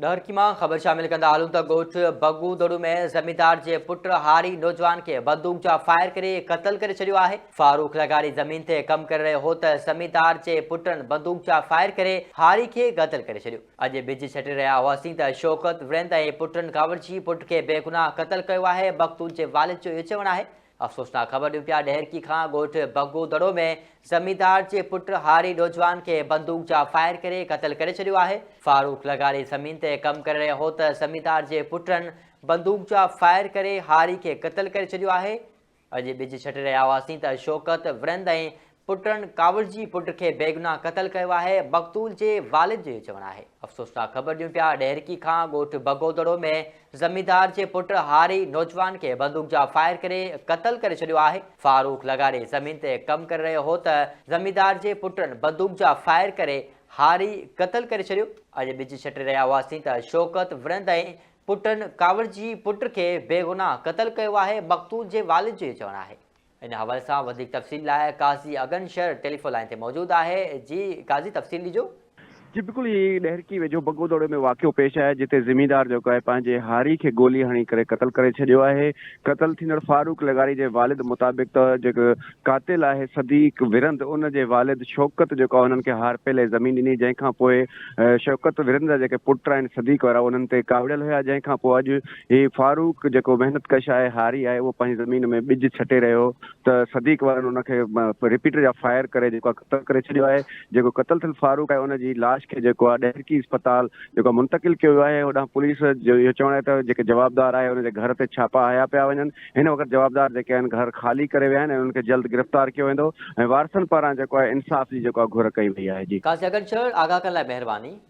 ڏهرڪي مان خبر شامل ڪندا هلون ته ڳوٺ بگو دڙو ۾ زميندار جي پٽ هاري نوجوان کي بندوق جا فائر ڪري قتل ڪري ڇڏيو آهي. فاروق لغاري زمين تي ڪم ڪري رهيو هو ته زميندار جي پٽن بندوق جا فائر ڪري هاري کي قتل ڪري ڇڏيو. اڄ ٻج ڇٽي رهيا هئاسين ته شوڪت ورند ۽ پٽن ڪاوڙجي پٽ کي بيگناهه قتل ڪيو آهي، مقتول جي والد جو اهو چوڻ آهي. افسوسناڪ خبر ڏيون پيا ڏهرڪي کان ڳوٺ بگو دڙو ۾ زميندار جي پٽ هاري نوجوان کي بندوق جا فائر ڪري قتل ڪري ڇڏيو آهي. فاروق لغاري زمين تي ڪم ڪري رهيو هو ته زميندار جي پٽن بندوق جا فائر ڪري هاري کي قتل ڪري ڇڏيو آهي. اڄ ٻج ڇٽي رهيا هئاسين ته شوڪت ورند ۽ پٽن ڪاوڙجي پٽ کي بيگناهه قتل ڪيو آهي، مقتول جي والد جو اهو چوڻ آهي. افسوسناڪ خبر ڏيون پيا ڏهرڪي کان ڳوٺ بگودڙو ۾ زميندار جي پٽ هاري نوجوان کي بندوق جا فائر ڪري قتل ڪري ڇڏيو آهي. فاروق لغاري زمين تي ڪم ڪري رهيو هو ته زميندار جي پٽن بندوق جا فائر ڪري هاري قتل ڪري ڇڏيو. اڄ ٻج ڇٽي رهيا هئاسين ته شوڪت ورند ۽ پٽن ڪاوڙجي پٽ کي بيگناهه قتل ڪيو آهي، مقتول جي والد جو اهو چوڻ آهي. ان حوالي سان وڌيڪ تفصيل لاء قاضي اگن شر ٽيليفون لائين تي موجود آهي جي قاضي تفصيل ڏجو. جي بلڪل هي ڏهرڪي ويجهو بگودوڙي ۾ واقعو پيش آيو جتي زميندار جيڪو آهي پنهنجي هاري کي گولي هڻي ڪري قتل ڪري ڇڏيو آهي قتل ٿيندڙ فاروق لغاري جي والد مطابق ته جيڪو قاتل آهي صديق ورند ان جي والد شوڪت جيڪو آهي انهن کي هارپي لاء زمين ڏني جنهن کان پوء شوڪت ورند جا جيڪي پٽ آهن صديق وارا انهن تي ڪاوڙيل هيا جنهن کان پوء اڄ هي فاروق جيڪو محنت ڪش آهي، هاري آهي، اهو پنهنجي زمين ۾ ٻج ڇٽي رهيو هو ته صديق وارن ان کي رپيٽر جا فائر ڪري جيڪو آهي قتل ڪري ڇڏيو آهي. جيڪو قتل ٿيل فاروق آهي ان جي لاش کي جيڪو آهي ڏهرڪي اسپتال جيڪو آهي منتقل ڪيو ويو آهي. هوڏانهن پوليس جو اهو چوڻ آهي ته جيڪي جوابدار آهي ان جي گهر تي ڇاپا هنيا پيا وڃن. هن وقت جوابدار جيڪي آهن گهر خالي ڪري ويا آهن ۽ انهن کي جلد گرفتار ڪيو ويندو ۽ وارثن پاران جيڪو آهي انصاف جي جيڪو آهي گهر ڪئي وئي آهي. جي. قاضي اگرچه آگاهه ڪرڻ لاء مهرباني.